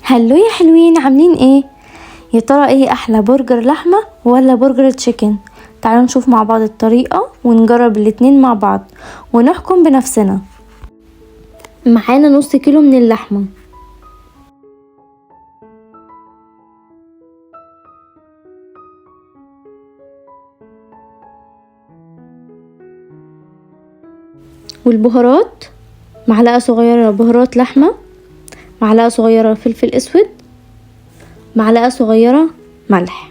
Hello يا حلوين، عاملين ايه؟ يا ترى ايه احلى، برجر لحمة ولا برجر chicken؟ تعالوا نشوف مع بعض الطريقة ونجرب الاتنين مع بعض ونحكم بنفسنا. معانا نص كيلو من اللحمة، والبهارات معلقة صغيرة بهارات لحمة، معلقة صغيرة فلفل اسود، معلقة صغيرة ملح.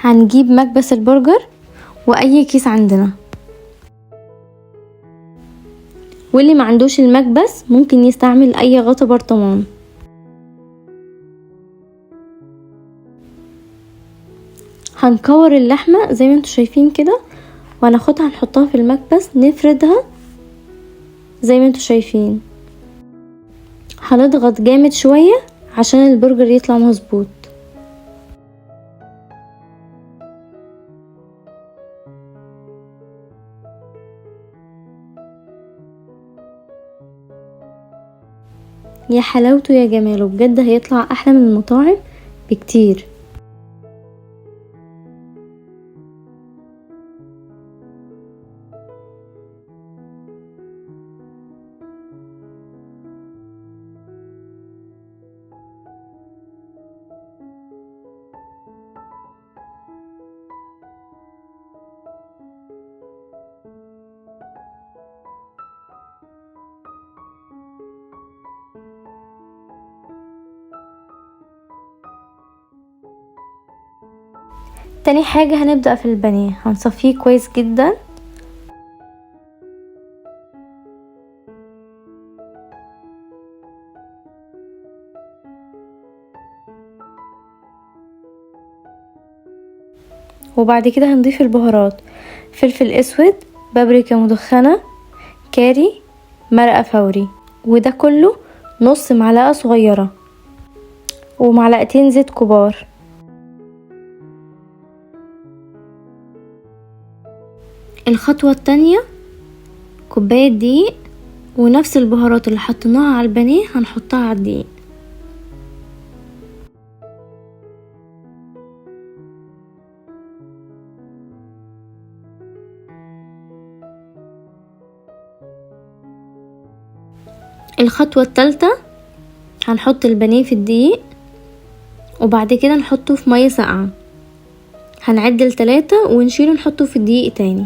هنجيب مكبس البرجر واي كيس عندنا، واللي ما عندوش المكبس ممكن يستعمل اي غطا برطمان. هنكور اللحمة زي ما انتوا شايفين كده، وهناخدها نحطها في المكبس، نفردها زي ما انتوا شايفين. هنضغط جامد شوية عشان البرجر يطلع مظبوط. يا حلاوته يا جماله، بجد هيطلع احلى من المطاعم بكتير. تاني حاجة هنبدأ في البانيه، هنصفيه كويس جدا. وبعد كده هنضيف البهارات: فلفل اسود، بابريكا مدخنة، كاري، مرقة فوري، وده كله نص معلقة صغيرة، ومعلقتين زيت كبار. الخطوة التانية كوباية دقيق، ونفس البهارات اللي حطيناها على البانيه هنحطها على الدقيق. الخطوة التالتة هنحط البانيه في الدقيق، وبعد كده نحطه في مية ساقعة. هنعد ل3 ونشيله نحطه في الدقيق تاني.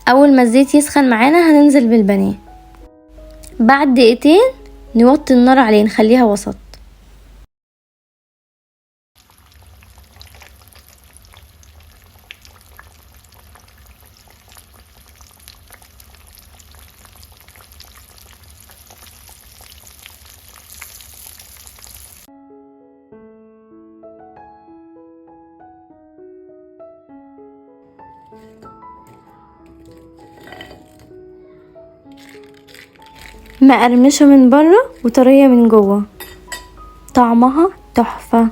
اول ما الزيت يسخن معانا هننزل بالبانيه. بعد دقيقتين نوطي النار عليه، نخليها وسط. مقرمشة من بره وطرية من جوه، طعمها تحفة.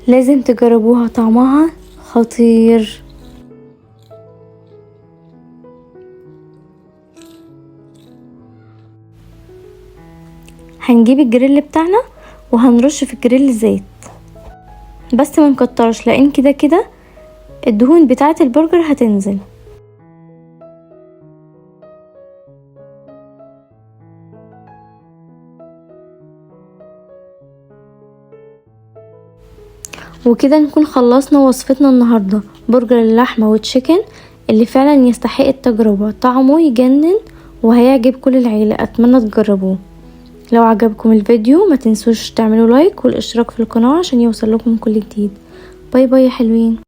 لازم تجربوها، طعمها خطير. هنجيب الجريل بتاعنا وهنرش في الجريل زيت، بس ما نكترش لان كده كده الدهون بتاعه البرجر هتنزل. وكده نكون خلصنا وصفتنا النهاردة، برجر اللحمة و chicken اللي فعلا يستحق التجربة، طعمه يجنن وهيعجب كل العيلة. اتمنى تجربوه. لو عجبكم الفيديو ما تنسوش تعملوا like والاشتراك في القناة عشان يوصل لكم كل جديد. bye bye يا حلوين.